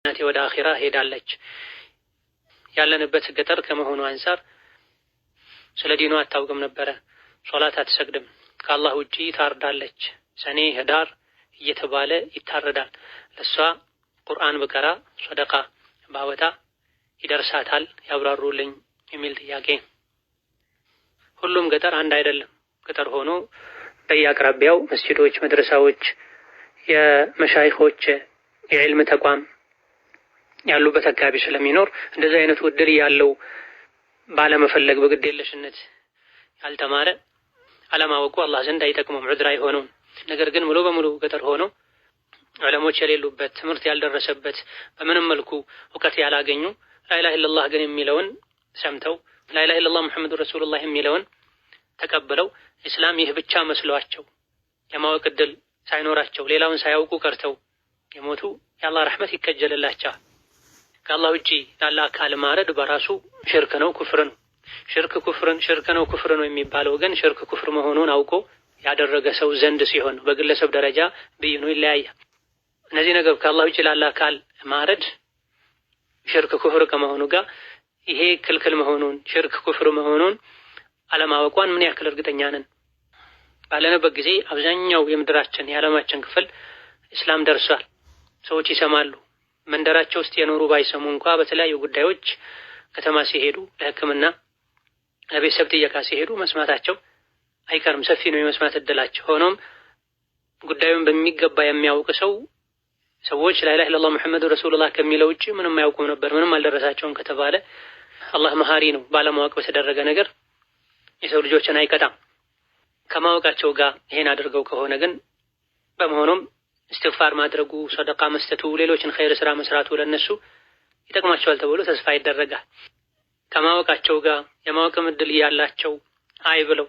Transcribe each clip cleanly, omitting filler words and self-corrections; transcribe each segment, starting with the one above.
እናቴ ወደ አኺራ ሄዳለች። ያለንበት ገጠር ከመሆኑ አንፃር ስለ ዲኗ አታውቅም ነበረ። ሶላት አትሰግድም፣ ከአላህ ውጪ ታርዳለች። ሰኔ ህዳር እየተባለ ይታረዳል። ለእሷ ቁርአን ብቀራ፣ ሰደቃ ባወጣ ይደርሳታል? ያብራሩልኝ የሚል ጥያቄ። ሁሉም ገጠር አንድ አይደለም። ገጠር ሆኖ በየአቅራቢያው መስጂዶች፣ መድረሳዎች፣ የመሻይኾች የዕልም ተቋም ያሉበት አካባቢ ስለሚኖር እንደዚህ አይነቱ እድል ያለው ባለመፈለግ በግዴለሽነት ያልተማረ አለማወቁ አላህ ዘንድ አይጠቅመውም፣ ዑድር አይሆነውም። ነገር ግን ሙሉ በሙሉ ገጠር ሆኖ ዑለሞች የሌሉበት፣ ትምህርት ያልደረሰበት፣ በምንም መልኩ እውቀት ያላገኙ፣ ላኢላሃ ኢለላህ ግን የሚለውን ሰምተው፣ ላኢላሃ ኢለላህ ሙሐመዱ ረሱሉላህ የሚለውን ተቀብለው፣ ኢስላም ይህ ብቻ መስሏቸው፣ የማወቅ እድል ሳይኖራቸው፣ ሌላውን ሳያውቁ ቀርተው የሞቱ የአላህ ረሕመት ይከጀልላቸዋል። ከአላህ ውጪ ላለ አካል ማረድ በራሱ ሽርክ ነው፣ ኩፍር ነው። ሽርክ ኩፍርን ሽርክ ነው፣ ኩፍር ነው የሚባለው ግን ሽርክ ኩፍር መሆኑን አውቆ ያደረገ ሰው ዘንድ ሲሆን ነው። በግለሰብ ደረጃ ብይኑ ይለያያል። እነዚህ ነገር ከአላህ ውጪ ላለ አካል ማረድ ሽርክ ኩፍር ከመሆኑ ጋር ይሄ ክልክል መሆኑን፣ ሽርክ ኩፍር መሆኑን አለማወቋን ምን ያክል እርግጠኛ ነን? ባለንበት ጊዜ አብዛኛው የምድራችን የዓለማችን ክፍል እስላም ደርሷል። ሰዎች ይሰማሉ። መንደራቸው ውስጥ የኖሩ ባይሰሙ እንኳ በተለያዩ ጉዳዮች ከተማ ሲሄዱ፣ ለሕክምና፣ ለቤተሰብ ጥየቃ ሲሄዱ መስማታቸው አይቀርም። ሰፊ ነው የመስማት እድላቸው። ሆኖም ጉዳዩን በሚገባ የሚያውቅ ሰው ሰዎች ላኢላሃ ኢለላህ ሙሐመዱ ረሱሉላህ ከሚለው ውጭ ምንም አያውቁም ነበር፣ ምንም አልደረሳቸውም ከተባለ አላህ መሀሪ ነው። ባለማወቅ በተደረገ ነገር የሰው ልጆችን አይቀጣም። ከማወቃቸው ጋር ይሄን አድርገው ከሆነ ግን በመሆኑም እስትግፋር ማድረጉ፣ ሰደቃ መስጠቱ፣ ሌሎችን ኸይር ስራ መስራቱ ለነሱ ይጠቅማቸዋል ተብሎ ተስፋ ይደረጋል። ከማወቃቸው ጋር የማወቅም እድል ያላቸው አይ ብለው፣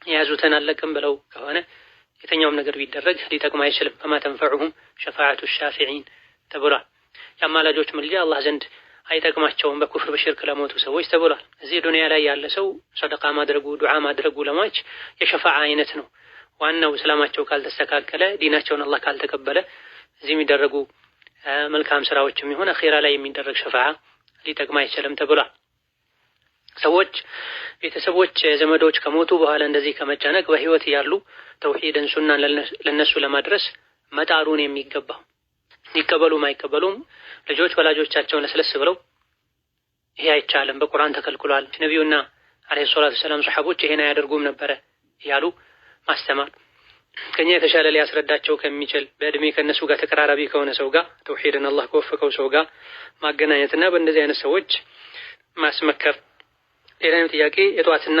የያዙትን አለቅም ብለው ከሆነ የትኛውም ነገር ቢደረግ ሊጠቅም አይችልም። فما تنفعهم شفاعة الشافعين ተብሏል። የአማላጆች ምልጃ አላህ ዘንድ አይጠቅማቸውም በኩፍር በሽርክ ለሞቱ ሰዎች ተብሏል። እዚህ ዱንያ ላይ ያለ ሰው ሰደቃ ማድረጉ፣ ዱዓ ማድረጉ ለሟች የሸፋዓ አይነት ነው። ዋናው እስላማቸው ካልተስተካከለ፣ ዲናቸውን አላህ ካልተቀበለ እዚህ የሚደረጉ መልካም ስራዎችም ይሁን አኺራ ላይ የሚደረግ ሸፋዓ ሊጠቅም አይችልም ተብሏል። ሰዎች፣ ቤተሰቦች፣ ዘመዶች ከሞቱ በኋላ እንደዚህ ከመጨነቅ በህይወት ያሉ ተውሂድን ሱናን ለነሱ ለማድረስ መጣሩን የሚገባው። ይቀበሉም አይቀበሉም ልጆች ወላጆቻቸውን ለስለስ ብለው ይሄ አይቻልም፣ በቁርአን ተከልክሏል፣ ነቢዩና ዓለይሂ ሰላቱ ወሰላም ሰሐቦች ይሄን አያደርጉም ነበረ እያሉ ማስተማር፣ ከኛ የተሻለ ሊያስረዳቸው ከሚችል፣ በእድሜ ከእነሱ ጋር ተቀራራቢ ከሆነ ሰው ጋር፣ ተውሂድን አላህ ከወፈቀው ሰው ጋር ማገናኘትና በእንደዚህ አይነት ሰዎች ማስመከር። ሌላኛው ጥያቄ የጠዋትና